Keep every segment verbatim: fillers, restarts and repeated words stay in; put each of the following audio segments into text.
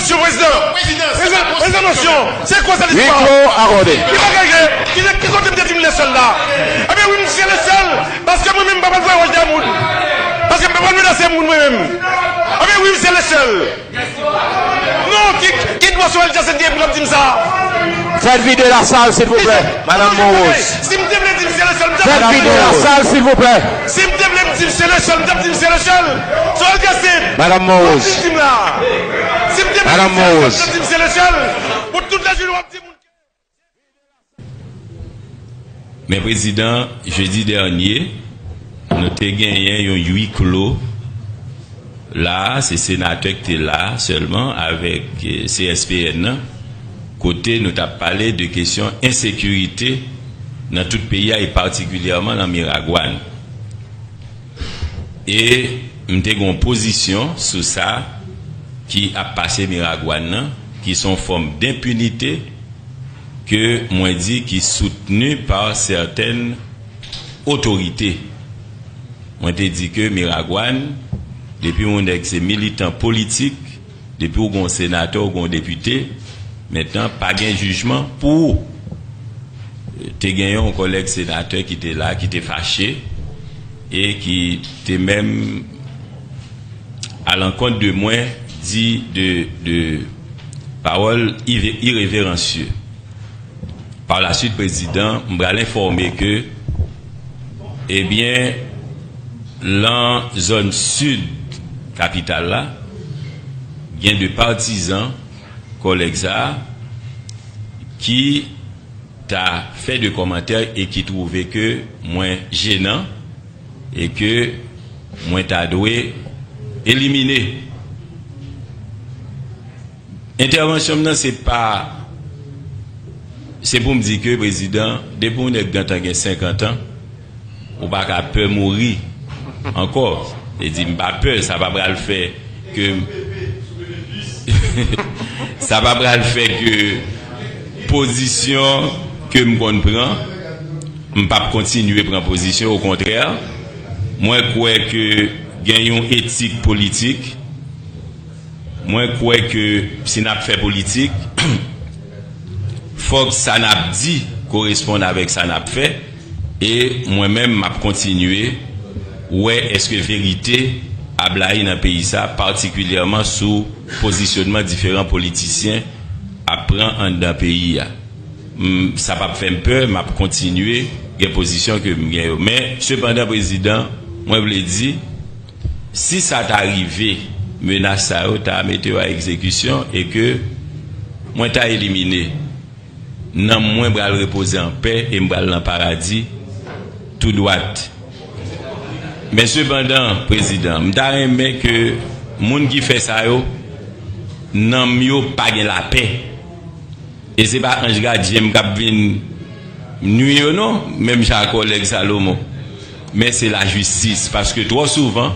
Prezidan, prezidan, prezidan, non, se kwa sa listwa? Huis clos accordé. Ki bagay ke, ki, ki kote m te di m le sèl la? Ebyen wi, m se le sèl, paske mwen menm m pa pral voye wòch dèyè moun. Paske m pa pral menase moun mwen menm. Ebyen wi, m se le sèl. Non, ki, ki dwa Sorel Jackson gen pou l ap di m sa? Faites vider la salle, s'il vous plaît. Madame Monrose. Si m te vle di m se le sèl, m t ap di m se le sèl. Faites vider la salle, s'il vous plaît. Si m te vle m di m se le sèl, m t ap di m se le sèl. Sorel Jackson. Madame Monrose. Di m la. Si m te vle m di m se le sèl, pou tout lajounen w ap di moun. Men prezidan, jedi dènye, nou te genyen yon huis clos la, se senatè ki te la sèlman avèk, eh, C S P N nan, kote nou t ap pale de kesyon ensekirite nan tout peyi a e patikilyèman nan Miragwàn. E m te gen yon pozisyon sou sa ki ap pase Miragwàn nan, ki se yon fòm denpinite ke mwen di ki soutni pa sètèn otorite. Mwen te di ke Miragwàn, depi yon nèg se militan politik, depi w gen yon senatè, w gen yon depite, mentnan pa gen jijman pou ou. Te gen yon kòlèg senatè ki te la, ki te fache, e ki te menm alankont de mwen, di de, de pawòl ive-, ireveransye. Par la suite, prezidan, m pral enfòme ke, ebyen, lan zòn sid kapital la, gen de patizan kòlèg sa a ki ta fè de kòmantè e ki twouve ke mwen jenan e ke mwen ta dwe elimine. Entèvansyon m nan se pa, se pou m di ke, prezidan, depi yon nèg gentan gen senkant an, ou pa ka pè mouri ankò. E di m pa pè, sa pa pral fè ke m, sa pa pral fè ke pozisyon ke m konn pran, m p ap kontinye pran pozisyon, okontrè, mwen kwè ke gen yon etik politik. Mwen kwè ke si n ap fè politik, fòk sa n ap di koresponn avèk sa n ap fè. E mwen menm, m ap kontinye wè èske verite ap blayi nan peyi sa, patikilyèman sou pozisyonman diferan politisyen ap pran anndan peyi a. M, sa p ap fè m pè, m ap kontinye gen pozisyon ke m gen yo. Men, sepandan, prezidan, mwen vle di, si sa ta rive, menas sa yo ta mete yo a egzekisyon e ke mwen ta elimine, nanm mwen pral repoze an pè e m pral nan paradi tou dwat. Men sepandan, prezidan, m ta renmen ke moun ki fè sa yo, nanm yo pa gen lapè. E se pa anj gadyen m k ap vin nwi yo non, menm jan ak kòlèg Salomon. Men se lajistis, paske twò souvan,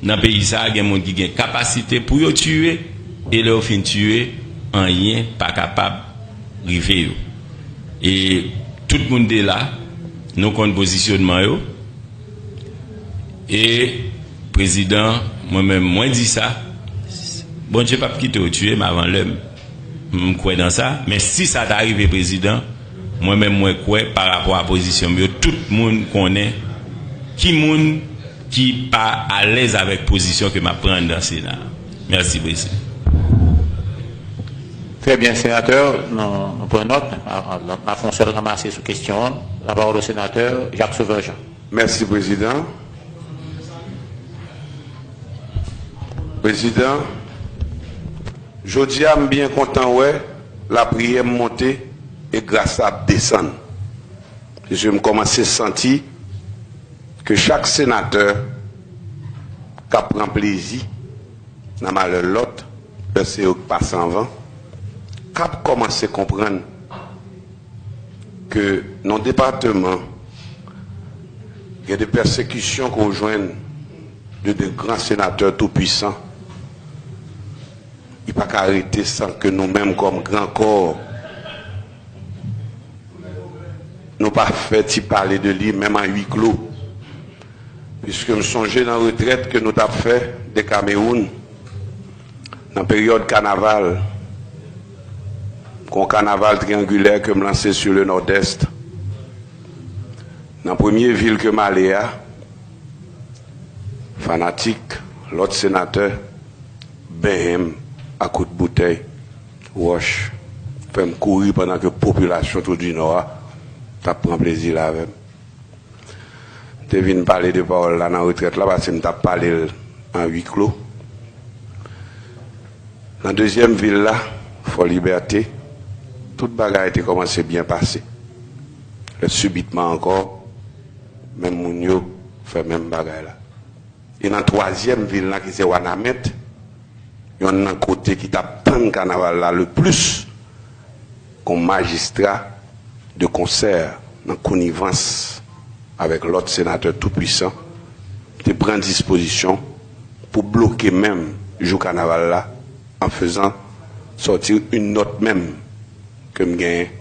nan peyi sa a, gen moun ki gen kapasite pou yo tiye, e lè yo fin tiye, anyen pa kapab rive yo. E tout moun te la, nou konn pozisyonman yo. E, prezidan, mwen menm, mwen di sa, Bondye p ap kite w tiye m avan lè m. M kwè nan sa, men si sa ta rive, prezidan, mwen menm, mwen kwè, pa rapò a pozisyon m yo, tout moun konnen ki moun ki pa alèz avèk pozisyon ke m ap pran anndan Sena a. Mèsi, prezidan. Très bien, sénateur, nou, nou pran nòt. N a, n a, n a fè yon sèl ranmase sou kesyon an. La parole au sénateur Jacques Sauveur Jean. Mèsi, prezidan. Prezidan, jodi a, m byen kontan wè lapriyè m monte e gras la ap desann. Paske m kòmanse santi ke chak senatè k ap pran plezi nan malè lòt, lè se yo k pase anvan, k ap kòmanse konprann ke nan yon depatman, gen de pèsekisyon ke w jwenn de, de gran senatè toupwisan, li pa ka rete san ke nou menm kòm gran kò, nou pa fè ti pale de li, menm an huis clos. Piske m sonje nan retrèt ke nou t ap fè de Kamewoun, Nan peryòd kanaval, gon kanaval triyangilè ke m lanse sou le Nòdès. Nan premye vil ke m ale a, fanatik lòt senatè benyen m ak kout boutèy, wòch, fè m kouri pandan ke popilasyon Twou di Nò a t ap pran plezi l avè m. M te vin pale de pawòl la nan retrèt la, paske m t ap pale l an wi klo. Nan dezyèm vil la, Fò Libète, tout bagay te kòmanse byen pase. Lè sibitman ankò, menm moun yo fè menm bagay la. E nan twazyèm vil la, ki se Wanament, yonn nan kote ki t ap tann kanaval la le plis, gon majistra de konsè nan konivans avèk lòt senatè toupwisan te pran dispozisyon pou bloke menm jou kanaval la an fezan sòti yon nòt menm ke m genyen.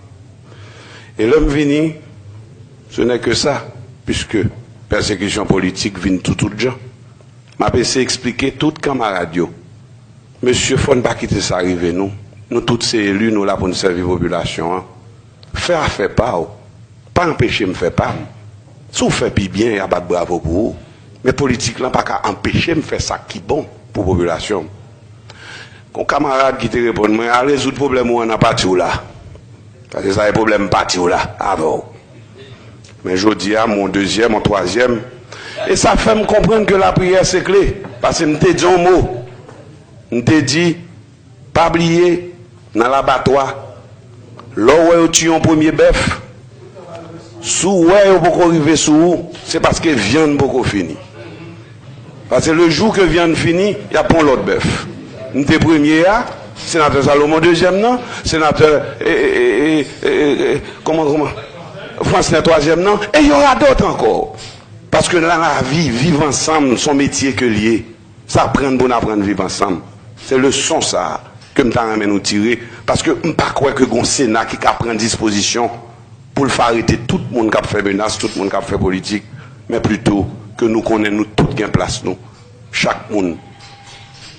E lè m vini, ce n'est que ça, puisque pèsekisyon politik vin tou tout jan. M ap eseye eksplike tout kanmarad yo. Mesye, fò n pa kite sa rive nou. Nou tout se eli, nou la pou n sèvi popilasyon an. Fè afè pa w. Pa anpeche m fè pa m. Si w fè pi byen, y a bat bravo pou ou. Men politik lan pa ka anpeche m fè sa ki bon pou popilasyon m. Gon kanmarad ki te reponn mwen, "Al rezoud pwoblèm ou an nan pati w la. Paske sa e pwoblèm pati w la, avè w." Men jodi a, m yon dezyèm, yon twazyèm. E sa fè m konprann ke lapriyè se kle. Paske m te di yon mo. M te di, pa bliye, nan labatwa, lè w wè yo tiye yon premye bèf, si w wè yo poko rive sou ou, se paske vyann poko fini. Paske le jou ke vyann fini, y ap pran lòt bèf. M te premye a, senatè Salomon dezyèm nan, senatè, e, e, e, e, e, e, kòman, kòman? Fransnè twazyèm nan, e y aura d'autres encore. Paske nan lavi, viv ansanm, se yon metye ke l ye. Sa aprann pou n aprann viv ansanm. Se leson sa a ke m ta renmen nou tire, paske m pa kwè ke gon Sena ki ka pran dispozisyon pou l fè arete tout moun k ap fè menas, tout moun k ap fè politik, men plito ke nou konnen nou tout gen plas nou. Chak moun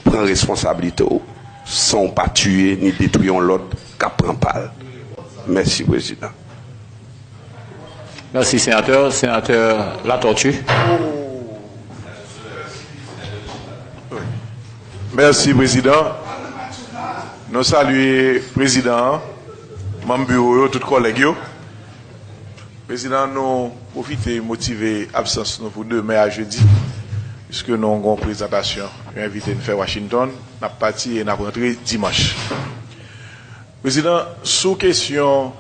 pran responsablite w, san w pa tiye ni detwi yon lòt k ap pran pa l. Mèsi, Prezidan. Mèsi, senatè. Senatè Latortue. Mèsi, Prezidan. Nou salye Prezidan an, manm biwo yo, tout kòlèg yo. Prezidan, nou pwofite motive absans nou pou demen a jedi, piske nou gon prezantasyon yo envite n fè Washington. N ap pati e n ap rantre dimanch. Prezidan, sou kesyon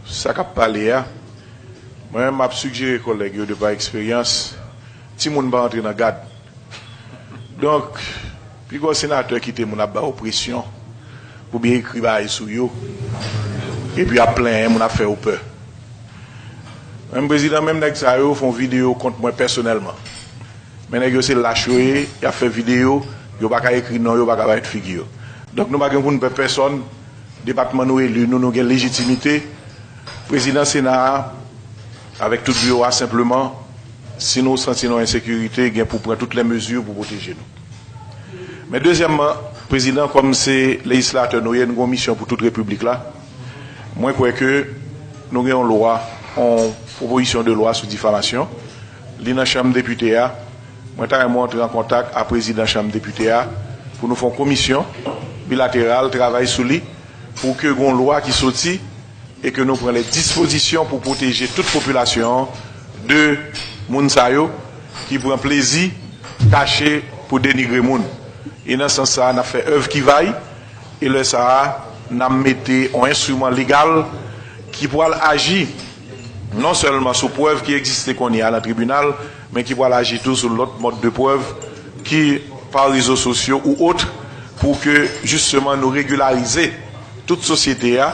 sa k ap pale a, mwen menm m ap sijere kòlèg yo de pa eksperyans, timoun pa antre nan gad. Donk, pi gwo senatè kite moun ap ba yo presyon pou byen ekri bagay sou yo, epi ap plenyen moun ap fè yo pè. Menm prezidan, menm nèg sa yo fè yon videyo kont mwen pèsonèlman. Men nèg yo se lach yo ye, y ap fè videyo, yo pa ka ekri non yo, pa ka parèt figi yo. Donk nou pa gen pou n pè pèsonn, depatman nou eli, nou, nou gen lejitimite. Prezidan Sena a, avèk tout biwo a, senpleman, si nou santi nou an ensekirite, gen pou pran tout lè mezi pou pwoteje nou. Men dezyèmman, Prezidan, kòm se lejislatè nou ye, nou gen yon misyon pou tout repiblik la. Mwen kwè ke nou gen yon lwa, yon pwopozisyon de lwa sou difamasyon. Li nan chanm depite a. Mwen ta renmen antre an kontak ak prezidan chanm depite a pou nou fè yon komisyon bilateral, travay sou li, pou ke gen yon lwa ki soti e ke nou pran lè dispozisyon pou pwoteje tout popilasyon an de moun sa yo ki pran plezi kache pou denigre moun. E nan sans sa a, n ap fè èv ki va y, e lè sa a, n ap mete yon enstriman legal ki pral aji non sèlman sou prèv ki egziste kounye a nan tribinal, men ki pral aji tou sou lòt mòd de prèv ki pa rezo sosyo ou ot, pou ke jisteman nou regilarize tout sosyete a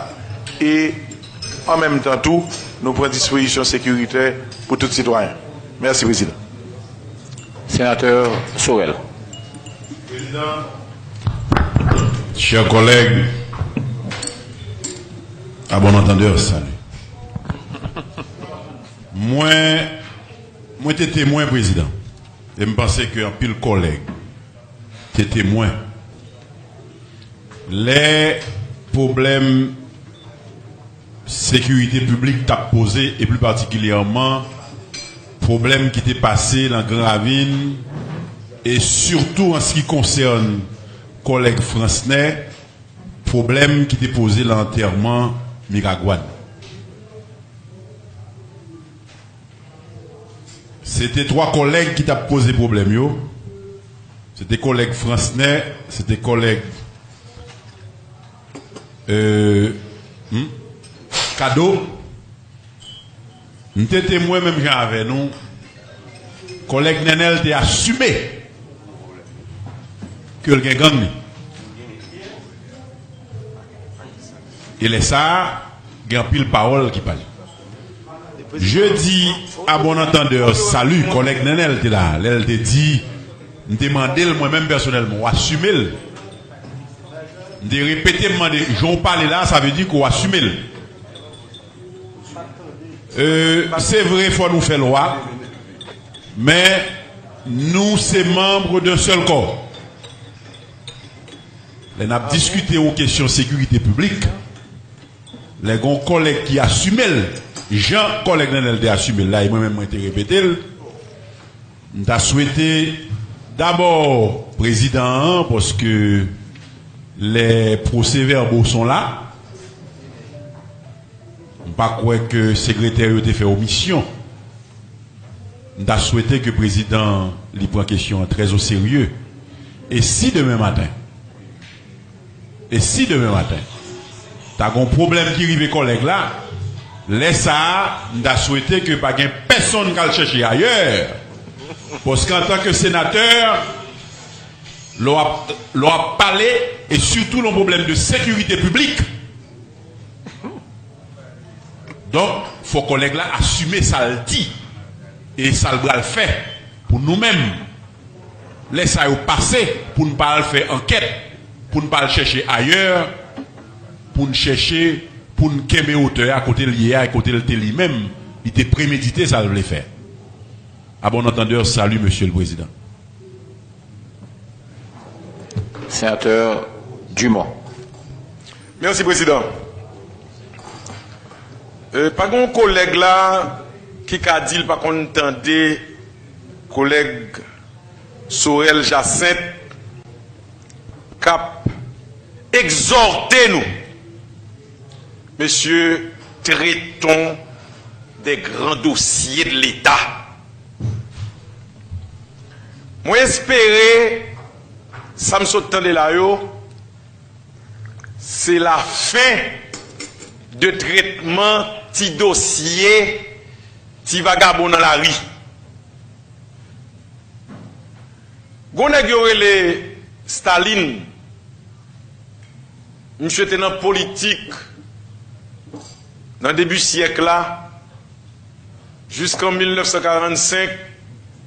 e an menm tan tou nou pran dispozisyon sekiritè pou tout sitwayen. Mèsi, Prezidan. Senatè Sorel. Chers collègues, à bon entendeur, salut. Mwen, mwen te temwen, Prezidan. E m panse ke anpil kòlèg te temwen. Lè pwoblèm sekirite piblik t ap poze, e pli patikilyèman pwoblèm ki te pase nan Gran Ravin, e sitou an se ki konsène kòlèg Fransnè, pwoblèm ki te poze nan antèman Miragwàn. Se te twa kòlèg ki t ap poze pwoblèm yo. Se te kòlèg Fransnè, se te kòlèg, euh, hmm, Kado. M te temwen menm jan avè nou. Kòlèg Nènèl te asime ke l gen gang li. E lè sa a, gen anpil pawòl ki pale. Je dis à bon entendeur, salut, kòlèg Nènèl te la, lè l te di, m te mande l mwen menm pèsonèlman, w asime l. M te repete, m mande, jan w pale la, sa vle di ke w asime l. Euh, se vre, fò nou fè lwa, men nou se manm d'un seul corps. Lè n ap diskite yon kesyon sekirite piblik, lè gen yon kòlèg ki asime l, jan kòlèg Nènèl te asime l la, e mwen menm mwen te repete l, m ta swete dabò prezidan an, paske les procès-verbaux sont là, m pa kwè ke sekretè yo te fè omisyon. M ta swete ke prezidan li pran kesyon an trè o serye. E si demen maten, e si demen maten, ta gon pwoblèm ki rive kòlèg la, lè sa a, m ta swete ke pa gen pèsonn k al chèche ayè. Paske antanke senatè, lè w ap, lè w ap pale, e sitou nan pwoblèm de sekirite piblik, donk, fò kòlèg la asime sa l di e sa l pral fè pou nou menm. Lè sa yo pase, pou n pa al fè ankèt, pou n pa al chèche ayè, pou n chèche, pou n kenbe otè a kote l ye a e kote l te li menm, li te premedite sa l vle fè. À bon entendeur, salut, Monsieur le Président. Senatè Dumont. Mèsi, prezidan. Euh, pa gen yon kòlèg la ki ka di l pa konn tande kòlèg Sorel Jacinthe k ap egzòte nou. Mesye, traitons des grands dossiers de l'État. Mwen espere sa m sot tande la yo, se lafen de tretman ti dosye ti vagabon nan lari. Gon nèg yo rele Stalin. Misye te nan politik nan debi syèk la, jiskan mil nèf san karannsenk,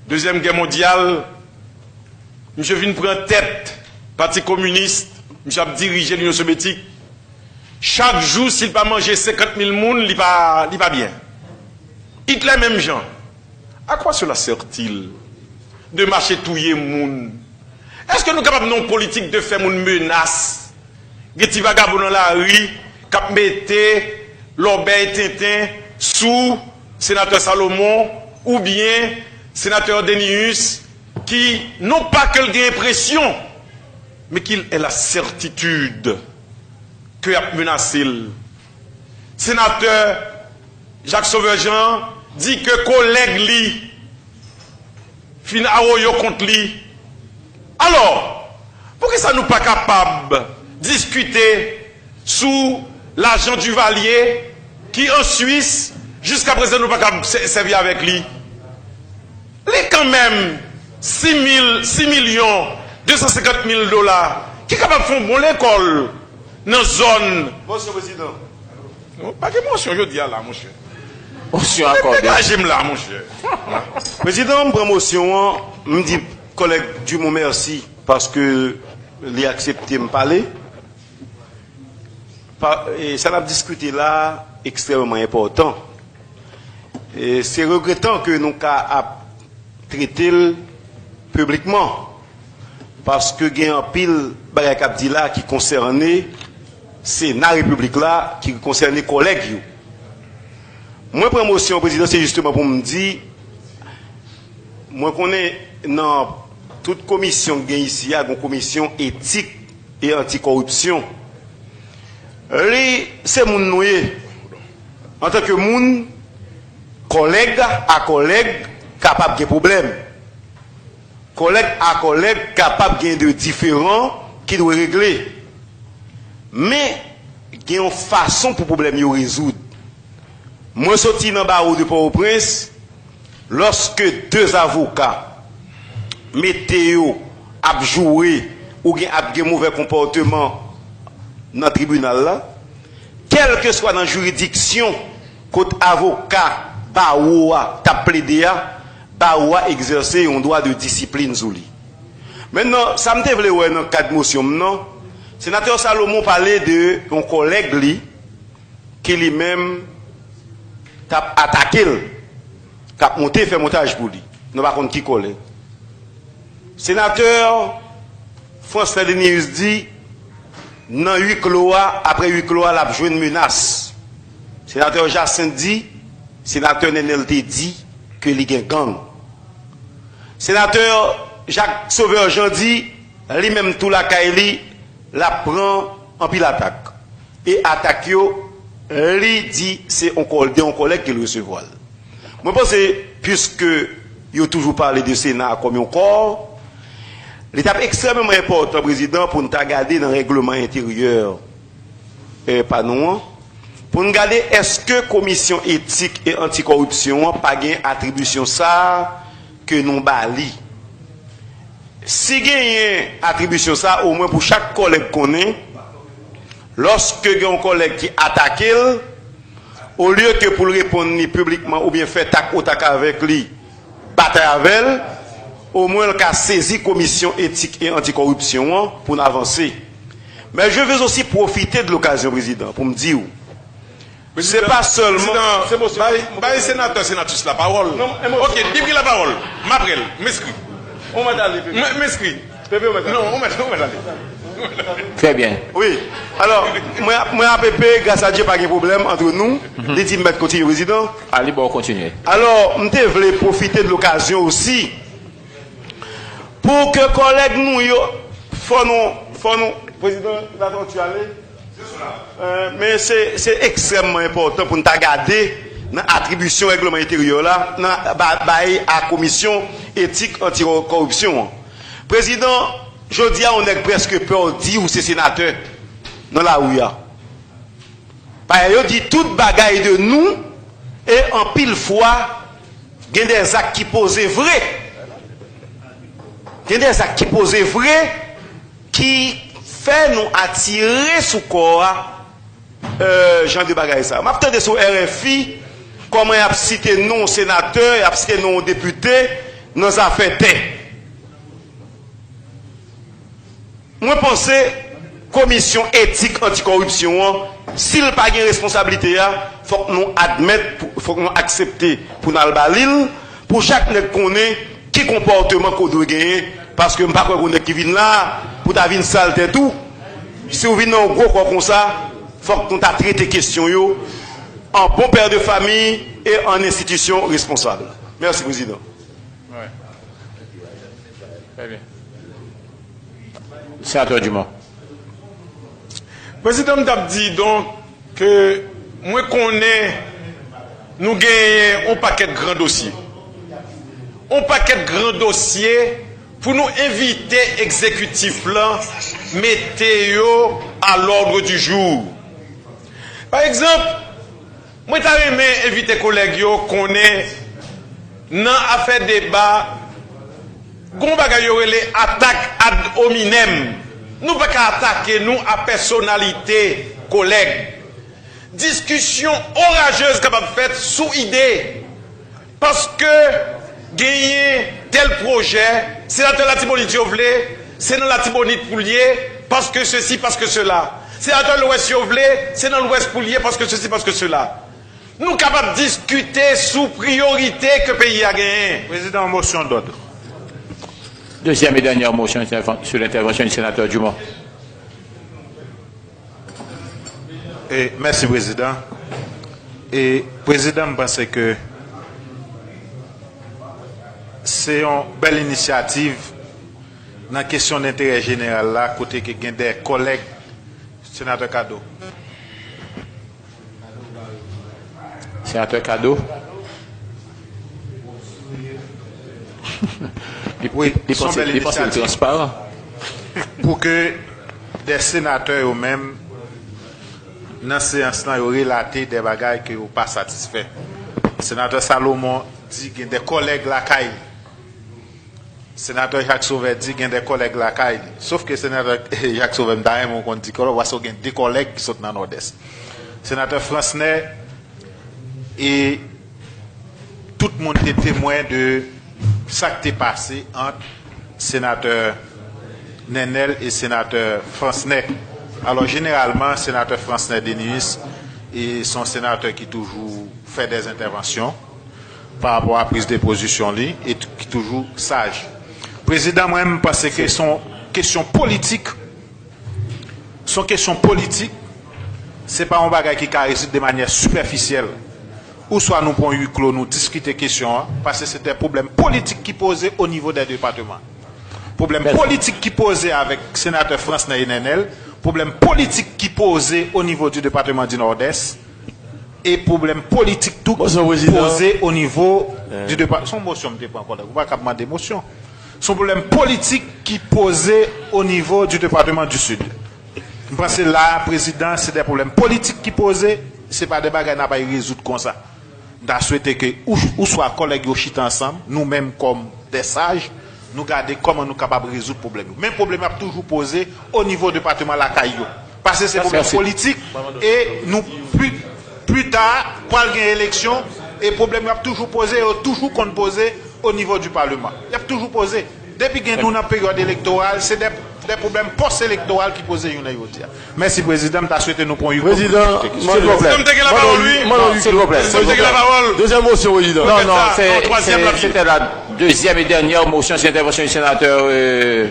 Dezyèm Gè Mondyal, misye vin pran tèt Pati Kominis, misye ap dirije Linyon Sovyetik. Chak jou, si l pa manje senkant mil moun, li pa, li pa byen. Itlè menm jan. À quoi cela sert-il de mache touye moun? Èske nou kapab nan yon politik de fè moun menas? Gen ti vagabon nan lari k ap mete lòbèy tenten sou senatè Salomon oubyen senatè Denius ki, non pa ke l gen enpresyon, men qu'il ait la certitude ke y ap menase l. Senatè Jacques Sauveur Jean di ke kolèg li fin awoyo kont li. Alò, poukisa nou pa kapab diskite sou lajan Duvalier ki an Swis, jiskaprezan nou pa kab sè-, sèvi avèk li? Li kanmenm sis mil, sis milyon de san senkant mil dola ki kapab fè yon bon lekòl nan zòn. Mosyon, prezidan. Non, pa gen mosyon jodi a la, monchè. Mosyon akòde. Degaje m la, monchè. Prezidan, m pran mosyon an, m di kòlèg Dumont mèsi paske li aksepte m pale. Pa, e, sa n ap diskite la ekstrèmeman enpòtan. E se regretan ke nou ka ap trete l piblikman, paske gen anpil bagay k ap di la ki konsène Sena Repiblik la, ki konsène kòlèg yo. Mwen pran mosyon, Prezidan, se jisteman pou m di, mwen konnen nan tout komisyon k gen isi a, gen komisyon etik e antikoripsyon. Li se moun nou ye. Antanke moun, kòlèg a kòlèg kapab gen pwoblèm. Kòlèg a kòlèg kapab gen de diferan ki dwe regle. Men, gen yon fason pou pwoblèm yo rezoud. Mwen soti nan bawo de Pòtoprens, lòske de avoka mete yo ap joure oubyen ap gen movè konpòteman nan tribinal la, kèlkeswa nan jiridiksyon kot avoka bawo a t ap plede a, bawo a egzèse yon dwa de disiplin sou li. Mentnan, sa m te vle wè nan kad mosyon m nan, Senatè Salomon pale de yon kòlèg li ki li menm t ap atake l, k ap monte fè montaj pou li. Nou pa konn ki kòlèg. Senatè Frantz Ferdinand di, nan wi klo a, apre wi klo a, l ap jwenn menas. Senatè Jacinthe di, Senatè Nenel te di ke li gen gang. Senatè Jacques Sauveur Jean di, li menm tou lakay li, l ap pran anpil atak. E atak yo, li di se on kò-, de yon kòlèg ke l resevwa l. Mwen panse, piske yo toujou pale de Sena a kòm yon kò, li t ap ekstrèmeman enpòtan, Prezidan, pou n ta gade nan règleman enteryè, eh, pa nou an, pou n gade èske Komisyon Etik e Antikoripsyon an pa gen atribisyon sa a ke nou ba li. Si genyen atribisyon sa a, omwen pou chak kòlèg konnen, lòske gen yon kòlèg ki atake l, olye ke pou l reponn li piblikman oubyen fè tak o tak avèk li, batay avè l, omwen l ka sezi Komisyon Etik e Antikoripsyon an pou n avanse. Men je veux aussi profiter de l'occasion, Prezidan, pou m di w, se pa sèlman. Prezidan, bay, bay senatè, senatris la pawòl. Non, non, ok, li pran lapawòl. M apre l. M enskri. Ou mèt ale, Pepe. M, m enskri. Pepe, ou mèt ale. Non, ou mèt, ou mèt ale. Trè byen. Wi. Alò, mwen, mwen a Pepe, gras a Dye, pa gen pwoblèm ant nou. Li di m mèt kontinye, Prezidan. A li ba w kontinye. Alò, m te vle pwofite de lokazyon osi pou ke kòlèg nou yo, fò nou, fò nou, Prezidan Latortue ale. Eh, men se, se ekstrèmman enpòtan pou n ta gade nan atribisyon règleman enteryè la, nan ba-, bay a Komisyon Etik Anti-Kòripsyon an. Prezidan, jodi a, yon nèg prèske pè w di ou se senatè nan lari a. Paske yo di tout bagay de nou, e anpil fwa, gen de zak ki poze vre. Gen de zak ki poze vre, ki fè nou atire sou kò a, euh, jan de bagay sa. M ap tande sou R F I, kòman y ap site non senatè, y ap site non depite nan zafè tè. Mwen panse Komisyon Etik Anti-Kòripsyon an, si l pa gen responsablite a, fòk nou admèt, fòk nou aksepte pou n al ba li l, pou chak nèg konnen ki konpòteman ke w dwe genyen, paske m pa kwè gen nèg ki vin la a pou ta vin sal tèt ou. Si w vin nan yon gwo kò konsa, fòk nou ta trete kesyon yo an bon pè de fami e an enstitisyon responsab. Mèsi, Prezidan. Wi. Trè byen. Senatè Dumont. Prezidan, m t ap di, donk, ke mwen konnen nou genyen yon pakèt gran dosye. Yon pakèt gran dosye pou nou envite egzekitif lan mete yo à l'ordre du jour. Pa egzanp, mwen ta renmen envite kolèg yo konnen nan afè deba, gon bagay yo rele atak ad hominem. Nou pa ka atake nou a pèsonalite kolèg. Diskisyon orajez kapab fèt sou ide. Paske genyen tèl pwojè, senatè Latibonit yo vle, se nan Latibonit pou l ye, paske sesi, paske sela. Senatè Lwès yo vle, se nan Lwès pou l ye, paske sesi, paske sela. Nou kapab diskite sou priyorite ke peyi a genyen. Président, motion d'ordre. Deuxième et dernière motion sur l'intervention du sénateur Dumont. E, mèsi, Prezidan. E, Prezidan, m panse ke se yon bèl inisyativ nan kesyon denterè jeneral la, kote ke gen de kòlèg, Senatè Kado. Senatè Kado. Li, wi, li, li panse, li panse l transparan. Pou ke de senatè yo menm, nan seyans lan, yo relate de bagay ke yo pa satisfè. Senatè Salomon di gen de kòlèg lakay li. Senatè Jacques Sauveur di gen de kòlèg lakay li. Sof ke senatè Jacques Sauveur, m ta renmen w konn di kòlèg, paske w gen de kòlèg ki sot nan Nòdès. Senatè Fransnè, e tout moun te temwen de sa k te pase ant senatè Nenel e senatè Fransnè. Alò, jeneralman, senatè Fransnè Denis, e se yon senatè ki toujou fè de entèvansyon pa rapò a priz de pozisyon li e t-, ki toujou saj. Prezidan, mwen, m panse ke se yon kesyon politik. Se yon kesyon politik. Se pa yon bagay ki ka rezoud de manyè sipèfisyèl. Ou swa nou pran huis clos, nou diskite kesyon an, paske se de pwoblèm politik ki poze o nivo de depatman. Pwoblèm politik ki poze avèk senatè Fransnè e Nenel, pwoblèm politik ki poze o nivo di depatman di Nòdès, e pwoblèm politik tou ki poze o nivo di depa-, se yon mosyon m te pran, kòlèg. Ou pa kab mande mosyon. Se yon pwoblèm politik ki poze o nivo di depatman di Sid. M panse la, Prezidan, se de pwoblèm politik ki poze, se pa de bagay n ap al rezoud konsa. M ta swete ke ou, ou swa kòlèg yo chita ansanm, nou menm kòm de saj, nou gade kòman nou kapab rezoud pwoblèm yo. Men pwoblèm yo ap toujou poze o nivo depatman lakay yo. Paske se pwoblèm politik e nou pli, pli ta pral gen eleksyon e pwoblèm yo ap toujou poze, yo toujou konn poze o nivo di palman. Y ap toujou poze. Depi gen nou nan peryòd elektoral, se de, de pwoblèm pòs-elektoral ki poze jounen jodi a. Mèsi, Prezidan. M ta swete nou pran huis clos pou diskite kesyon. Prezidan, silvouplè. Prezidan, m te gen lapawòl, wi. Prezidan, silvouplè, silvouplè. Dezyèm mosyon, Prezidan. Non, non, c'est, c'est, c'était la deuxième et dernière motion, c'est l'intervention du sénateur, euh,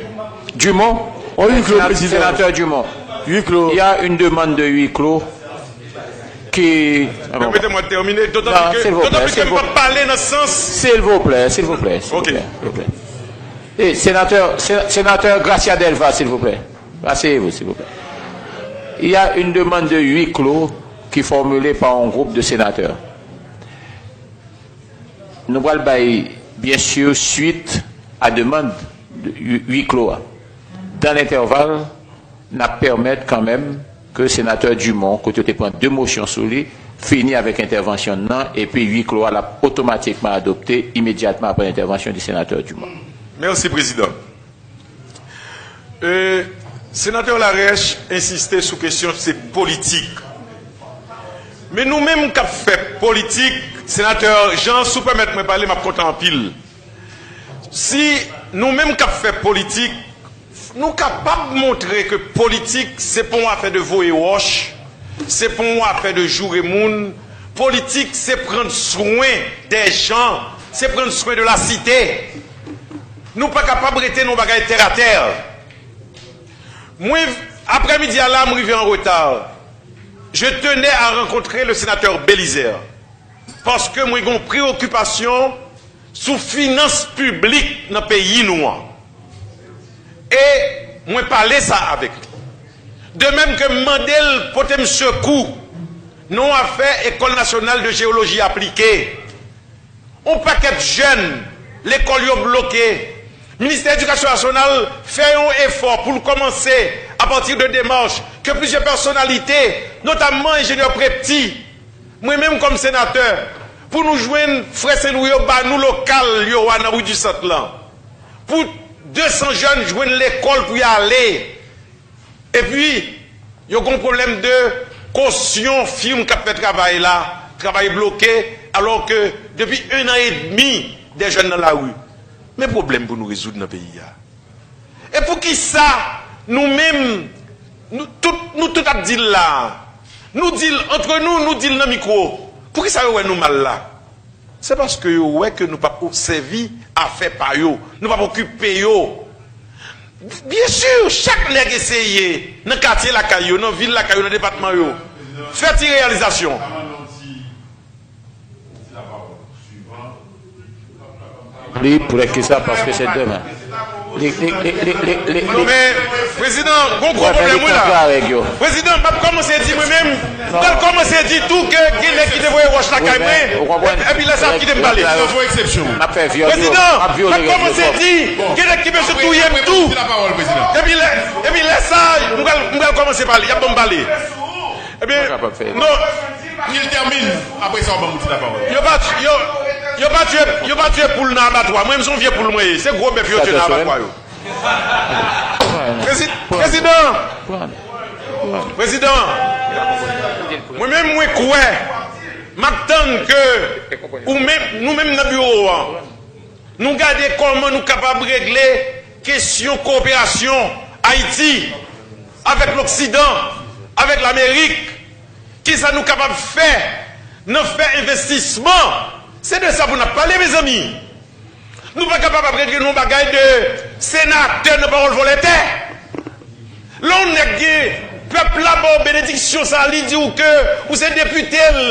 Dumont. On huis clos, Président. Sénateur Dumont. Huis clos. Il y a une demande de huis clos. Ki... Pèmete mwen tèmine, dotan ke, dotan ke m ap pale nan sans... Silvouplè, silvouplè, silvouplè, silvouplè. E senatè, se-, senatè Gracia Delva, silvouplè. Asseyez-vous, silvouplè. Il y a une demande de huis clos qui est formulée par un groupe de sénateurs. Nou pral bay, byen si, swit a demann de hui-, huis clos a. Dan lentèval, n ap pèmèt kanmenm ke senatè Dumont, kote yo te pran de mosyon sou li, fini avèk entèvansyon l nan, epi huis clos a l ap otomatikman adopte imedyatman apre entèvansyon di senatè Dumont. Mèsi, Prezidan. E, senatè Larèche ensiste sou kesyon se politik. Men nou menm k ap fè politik, senatè Jean, si w pèmèt mwen pale, m ap kontan anpil. Si nou menm k ap fè politik, nou kapab montre ke politik se pa yon afè de voye wòch, se pa yon afè de joure moun, politik se pran swen dè jan, se pran swen de la site. Nou pa kapab rete nan yon bagay tèratè. Mwen, aprèmidi a la, m rive an reta. Je tenais à rencontrer le sénateur Bélizaire, paske mwen gen yon preokipasyon sou finans piblik nan peyi nou an. E mwen pale sa avèk li. De menm ke m mande l pote m sekou nan yon afè École Nationale de Géologie Appliquée. Yon pakèt jèn, lekòl yo bloke. Ministè Edikasyon Nasyonal fè yon efò pou l kòmanse, apati de demach ke plizyè pèsonalite, notamman enjenyè Prepti, mwen menm kòm senatè, pou nou jwenn frè Sen Lwi yo ba nou lokal yo a nan Ri di Sant lan. Pou de san jèn jwenn lekòl pou y ale. Epi, yo gen yon pwoblèm de kosyon fim k ap fè travay la, travay bloke, alò ke depi en an edmi, de jèn nan lari. Men pwoblèm pou nou rezoud nan peyi a. E poukisa nou menm, nou tout, nou tout ap di l la a? Nou di l antre nou, nou di l nan mikwo. Poukisa yo wè nou mal la? Se paske yo wè ke nou p ap sèvi afè pa yo, nou p ap okipe yo. Byen si, chak nèg eseye, nan katye lakay yo, nan vil lakay yo, nan depatman yo, Fè ti reyalizasyon. Li, pou lè ki sa, paske se demen. Li, li, li, li, li, li, li. Non, men, prezidan, gon gwo pwoblèm, wi, la. Prezidan, m ap kòmanse di mwen menm, m pral kòmanse di tou ke gen nèg ki te voye wòch lakay mwen, epi lè sa ap kite m pale. Prezidan, m ap kòmanse di, gen nèg ki bezwen touye m tou. Epi lè, epi lè sa, m pral, m pral kòmanse pale, y ap ban m pale. Ebyen, non. Ni l tèmine, apre sa, w ban m ti lapawòl. Yo pa, yo, yo pa tiye, yo pa tiye poul nan abatwa. Mwen menm, se yon vye poul mwen ye. Se gwo bèf yo tiye nan abatwa yo. Prezi-, prezidan, prezidan, mwen menm, mwen kwè, m ap tann ke ou menm, nou menm nan biwo a, nou gade kòman nou kapab regle kesyon kowoperasyon Ayiti avèk Loksidan, avèk Lamerik. Kisa nou kapab fè nan fè envestisman? Se de sa pou n ap pale, mezanmi. Nou pa kapab ap regle yon bagay de senatè nan pawòl vòlè tè. Lè yon nèg gen pèp la ba w benediksyon sa, li di w ke ou se depite l,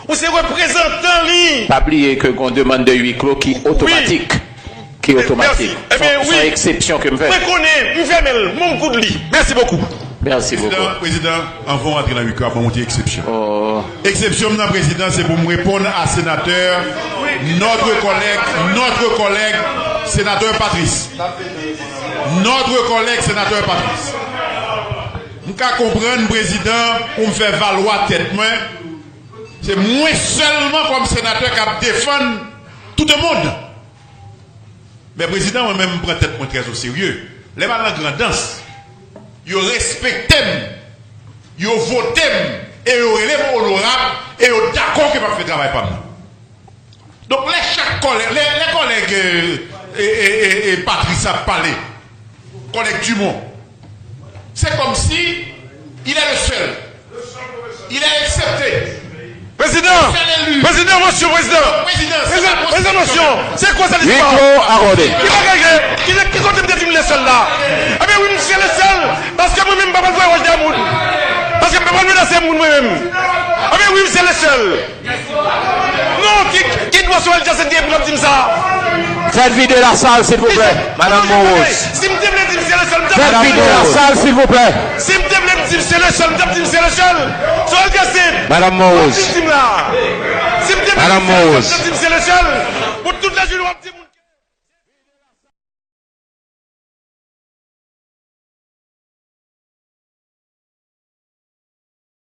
ou se reprezantan li. Pa bliye ke gon demann de huis clos ki otomatik. Ki otomatik. Se yon eksepsyon ke m fè. Mwen konnen, m fèmen l, men m koud li. Mèsi bokou. Mèsi bokou. Prezidan, prezidan, anvan w antre nan huis clos, ban m yon ti eksepsyon. Eksepsyon m nan, prezidan, se pou m reponn a senatè, notre collègue, notre collègue, sénateur Patrice. Notre collègue, sénateur Patrice. M ka konprann, prezidan, pou m fè valwa tèt mwen, se mwen sèlman kòm senatè k ap defann tout le monde. Men prezidan, mwen menm, m pran tèt mwen trè o serye. Lè m al nan Grandans, yo respekte m, yo vote m, e yo rele m onorab, e yo dakò ke m ap fè travay pa m nan. Donk, lè chak kòlèg, lè, lè kòlèg, e, e, e, e, e Patrice ap pale, kòlèg Dumont, se kòmsi il est le seul. Il est accepté. Prezidan, prezidan, mosyon, prezidan. Prezidan, prezidan, mosyon. Se kwa sa listwa? Huis clos akòde. Ki bagay ke, ki, ki kote m te di m le sèl la? Ebyen wi, m se le sèl. Paske mwen menm, m pa pral voye wòch dèyè moun. Paske m pa pral menase moun mwen menm. Ebyen wi, m se le sèl. Non, ki, ki dwa Sorel Jacinthe gen pou l ap di m sa? Faites vider la salle, s'il vous plaît. Madame Monrose. Si m te vle di m se le sèl, m t ap di m se le sèl. Faites vider la salle, s'il vous plaît. Si m te vle di m se le sèl, m t ap di m se le sèl. Sorel Jacinthe. Madame Monrose. W ap vin di m la. Si m te vle di m se le sèl, m t ap di m se le sèl. Pou tout lajounen w ap di moun.